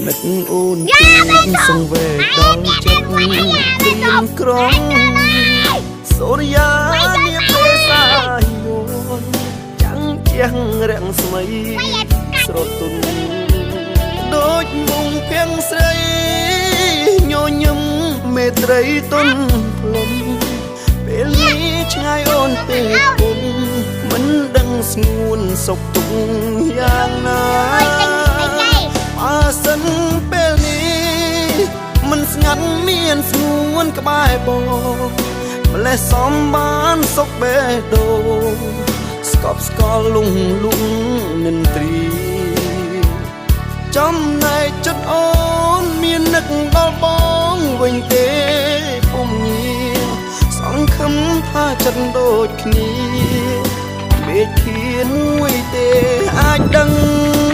នឹកអូនពេកសង្វេគដល់ចិត្តក្រៀមក្រំសូរិយានាពេលសាយយចាំងជាងរាំងស្មីស្រទន់ដូចមុងភៀងស្រីញញឹមមេត្រីទុនផ្លុំពេលនេះឆ្ងាយអូនពេកពុំមិនដឹងស្ងួនសុខទុក្ខយ៉ាងណាបើសិនពេលនេះមិនស្ងាត់មានស្ងួនក្បែរបងម្លេះសំបានសុខបេះដូងស្កប់ស្កល់លុងលុងនិន្ទ្រីចំណែកចិត្តអូនមាននឹកដល់បងវិញទេពុំងារសង្ឃឹមថាចិត្តដូចគ្នាមេឃាមួយទេអាចដឹង។